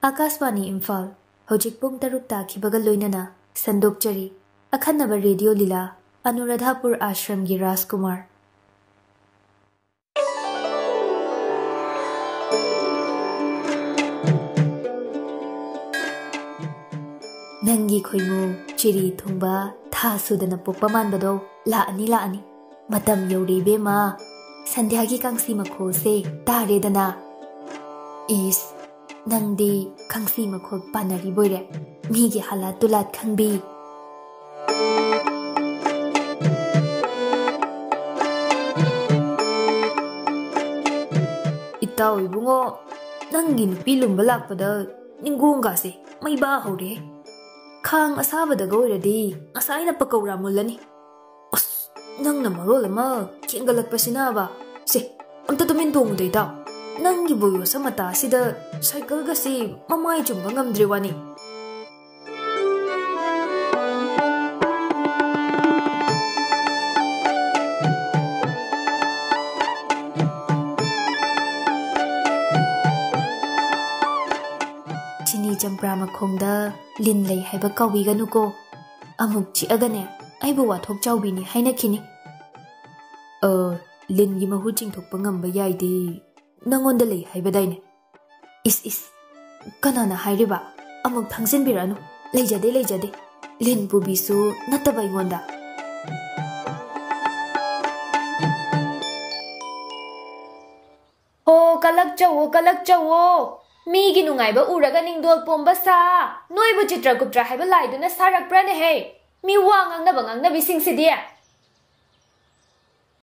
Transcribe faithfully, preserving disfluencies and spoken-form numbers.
ꯑꯥꯀꯥꯁꯕꯥꯅꯤ ꯏꯝꯐꯥꯜ, ꯍꯧꯖꯤꯛ ꯄꯨꯡ ꯇꯔꯨꯛ ꯇꯥꯈꯤꯕꯒ ꯂꯣꯏꯅꯅ ꯁꯟꯗꯣꯛꯆꯔꯤ꯫ ꯑꯈꯟꯅꯕ ꯔꯦꯗꯤꯑꯣ ꯂꯤꯂꯥ, ꯑꯅꯨꯔꯥꯙꯥꯄꯨꯔ ꯑꯥꯁ꯭ꯔꯝꯒꯤ ꯔꯥꯖꯀꯨꯃꯥꯔ꯫ ꯅꯪꯒꯤ ꯈꯣꯏꯃꯨ ꯆꯤꯔꯤ ꯊꯨꯡꯕ ꯊꯥ ꯁꯨꯗꯅ ꯄꯣꯛꯄ ꯃꯥꯟꯕꯗꯣ ꯂꯥꯛꯑꯅꯤ, ꯂꯥꯛꯑꯅꯤ꯫ ꯃꯇꯝ ꯌꯧꯔꯦ ꯏꯕꯦꯝꯃ, ꯁꯟꯙ꯭ꯌꯥꯒꯤ ꯀꯥꯡꯁꯤ ꯃꯈꯣꯜꯁꯦ ꯇꯥꯔꯦꯗꯅ꯫ ꯏꯁ, ꯅꯪꯗꯤ ꯀꯥꯡꯁꯤ ꯃꯈꯣꯜ ꯄꯥꯟꯅꯔꯤꯕꯣꯏꯔꯦ, ꯃꯤꯒꯤ ꯍꯥꯂꯥꯠ ꯇꯨꯂꯥꯠ ꯈꯪꯕꯤ꯫ ꯏꯇꯥꯎ ꯏꯕꯨꯡꯉꯣ, ꯅꯪꯒꯤ ꯅꯨꯄꯤ ꯂꯨꯝꯕ ꯂꯥꯛꯄꯗ ꯅꯤꯡꯒꯣꯡꯒꯥꯁꯦ ꯃꯩꯕꯥ ꯍꯧꯔꯦ꯫ ꯈꯥꯡ ꯑꯁꯥꯕꯗꯒ ꯑꯣꯏꯔꯗꯤ ꯉꯁꯥꯏꯅ ꯄꯀꯧꯔꯥ ꯃꯨꯜꯂꯅꯤ꯫ ꯑꯁ, ꯅꯪꯅ ꯃꯔꯣꯜ ꯑꯃ ꯈꯦꯡꯒꯠꯂꯛꯄꯁꯤꯅꯕ꯫ ꯁꯦ, ꯑꯝꯇ ꯇꯨꯃꯤꯟ ꯇꯣꯡꯉꯨꯗ ꯏꯇꯥꯎ꯫ ꯅꯪꯒꯤ ꯕꯣꯌꯣꯁ ꯃꯇꯥꯁꯤꯗ ꯁꯥꯏꯀꯜꯒꯁꯤ ꯃꯃꯥꯏ ꯆꯨꯝꯕ ꯉꯝꯗ꯭ꯔꯦ ꯋꯥꯅꯤ꯫ ꯆꯤꯅꯤ ꯆꯝꯄ꯭ꯔꯥ ꯃꯈꯣꯡꯗ ꯂꯤꯟ ꯂꯩ ꯍꯥꯏꯕ ꯀꯥꯎꯕꯤꯒꯅꯨꯀꯣ꯫ ꯑꯃꯨꯛ ꯆꯤꯛꯑꯒꯅꯦ, ꯑꯩꯕꯨ ꯋꯥꯊꯣꯛ ꯆꯥꯎꯕꯤꯅꯤ ꯍꯥꯏꯅꯈꯤꯅꯤ꯫ ꯑ, ꯂꯤꯟꯒꯤ ꯃꯍꯨ ꯆꯤꯡꯊꯣꯛꯄ ꯉꯝꯕ ꯌꯥꯏꯗꯤ ꯅꯪꯉꯣꯟꯗ ꯂꯩ ꯍꯥꯏꯕꯗꯥꯏꯅꯦ? ꯏꯁ, ꯏꯁ, ꯀꯅꯥꯅ ꯍꯥꯏꯔꯤꯕ? ꯑꯃꯨꯛ ꯊꯥꯡꯖꯤꯟꯕꯤꯔꯛꯑꯅꯨ꯫ ꯂꯩꯖꯗꯦ, ꯂꯩꯖꯗꯦ꯫ ꯂꯤꯟ ꯄꯨꯕꯤꯁꯨ ꯅꯠꯇꯕ ꯑꯩꯉꯣꯟꯗ꯫ ꯑꯣ, ꯀꯂꯛꯆꯧꯋꯣ, ꯀꯂꯛꯆꯧꯋꯣ꯫ ꯃꯤꯒꯤ ꯅꯨꯡꯉꯥꯏꯕ ꯎꯔꯒ ꯅꯤꯡꯗꯣꯜ ꯄꯣꯝꯕ ꯁꯥ꯫ ꯅꯣꯏꯕꯨ ꯆꯤꯇ꯭ꯔꯒꯨꯞꯇ꯭ꯔ ꯍꯥꯏꯕ ꯂꯥꯏꯗꯨꯅ ꯁꯥꯔꯛꯄ꯭ꯔꯅꯦꯍꯦ? ꯃꯤ ꯋꯥ ꯉꯥꯡꯅꯕ ꯉꯥꯡꯅꯕꯤꯁꯤꯡꯁꯤꯗꯤ꯫